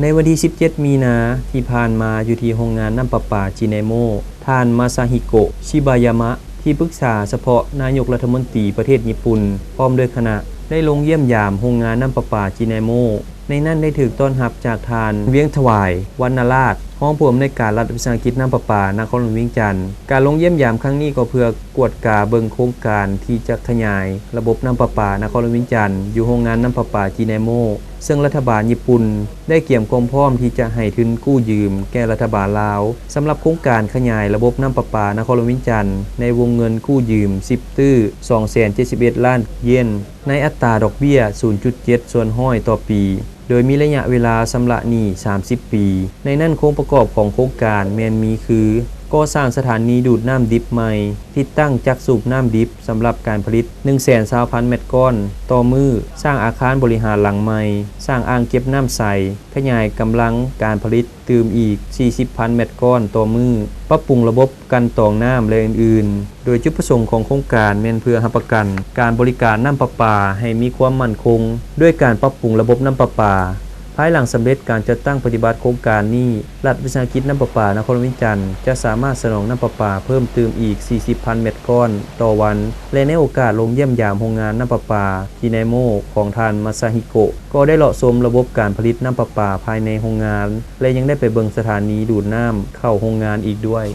ໃນວັນທີສິບເຈັດ ມີນາ ທີ່ຜ່ານມາ ຢູ່ທີ່ໂຮງງານນ້ຳປະປາຈີແນໂມ, ທ່ານ ມາຊາຮິໂກະ ຊິບາຍາມະ ທີ່ປຶກສາສະເພາະນາຍົກລັດຖະມົນຕີປະເທດຍີ່ປຸ່ນ ພ້ອມດ້ວຍຄະນະ ໄດ້ລົງຢ້ຽມຢາມໂຮງງານນ້ຳປະປາຈີແນໂມ. ໃນນັ້ນໄດ້ຖືກຕ້ອນຮັບຈາກທ່ານ ວຽງຖວາຍ ວັນນະລາດ ຮອງຜູ້ອຳນວຍການລັດວິສາຫະກິດນ້ຳປະປານະຄອນຫຼວງວຽງຈັນ. ການລົງຢ້ຽມຢາມຄັ້ງນີ້ກໍເພື່ອກວດກາເບິ່ງໂຄງການທີ່ຈະຂະຫຍາຍລະບົບນ້ຳປະປານະຄອນຫຼວງວຽງຈັນ ຢູ່ໂຮງງານນ້ຳປະປາຈີແນໂມ, ເຊິ່ງລັດຖະບານຍີ່ປຸ່ນໄດ້ກຽມຄວາມພ້ອມທີ່ຈະໃຫ້ທຶນກູ້ຢືມແກ່ລັດຖະບານລາວ ສຳລັບໂຄງການຂະຫຍາຍລະບົບນ້ຳປະປານະຄອນຫຼວງວຽງຈັນ ໃນວົງເງິນກູ້ຢືມສິບຕື້ ສອງແສນເຈັດສິບເອັດລ້ານເຢນ ໃນອັດຕາດອກເບ້ຍ ສູນຈຸດເຈັດສ່ວນຮ້ອຍຕໍ່ປີ, ໂດຍມີໄລຍະເວລາຊຳລະໜີ້ ສາມສິບປີ. ໃນນັ້ນໂຄງປະກອບຂອງໂຄງການແມ່ນມີຄື ກໍ່ສ້າງສະຖານີດູດນ້ຳດິບໃໝ່, ຕິດຕັ້ງຈັກສູບນ້ຳດິບສຳລັບການຜະລິດ ໜຶ່ງແສນຊາວພັນແມັດກ້ອນຕໍ່ມື້, ສ້າງອາຄານບໍລິຫານຫຼັງໃໝ່, ສ້າງອ່າງເກັບນ້ຳໃສ, ຂະຫຍາຍກຳລັງການຜະລິດຕື່ມອີກສີ່ສິບພັນແມັດກ້ອນຕໍ່ມື້, ປັບປຸງລະບົບກັ່ນຕອງນ້ຳ ແລະ ອື່ນໆ. ໂດຍຈຸດປະສົງຂອງໂຄງການແມ່ນເພື່ອຮັບປະກັນການບໍລິການນ້ຳປະປາໃຫ້ມີຄວາມໝັ້ນຄົງ ດ້ວຍການປັບປຸງລະບົບນ້ຳປະປາ. ພາຍຫຼັງສຳເລັດການຈັດຕັ້ງປະຕິບັດໂຄງການນີ້, ລັດວິສາຫະກິດນ້ຳປະປານະຄອນຫຼວງວຽງຈັນ ຈະສາມາດສະໜອງນ້ຳປະປາເພີ່ມຕື່ມອີກສີ່ສິບພັນແມັດກ້ອນຕໍ່ວັນ ແລະ ໃນໂອກາດລົງຢ້ຽມຢາມໂຮງງານນ້ຳປະປາຈີແນໂມຂອງທ່ານ ມາຊາຮິໂກະ ກໍໄດ້ເລາະຊົມລະບົບການຜະລິດນ້ຳປະປາພາຍໃນໂຮງງານ ແລະ ຍັງໄດ້ໄປເບິ່ງສະຖານີດູດນ້ຳເຂົ້າໂຮງງານອີກດ້ວຍ.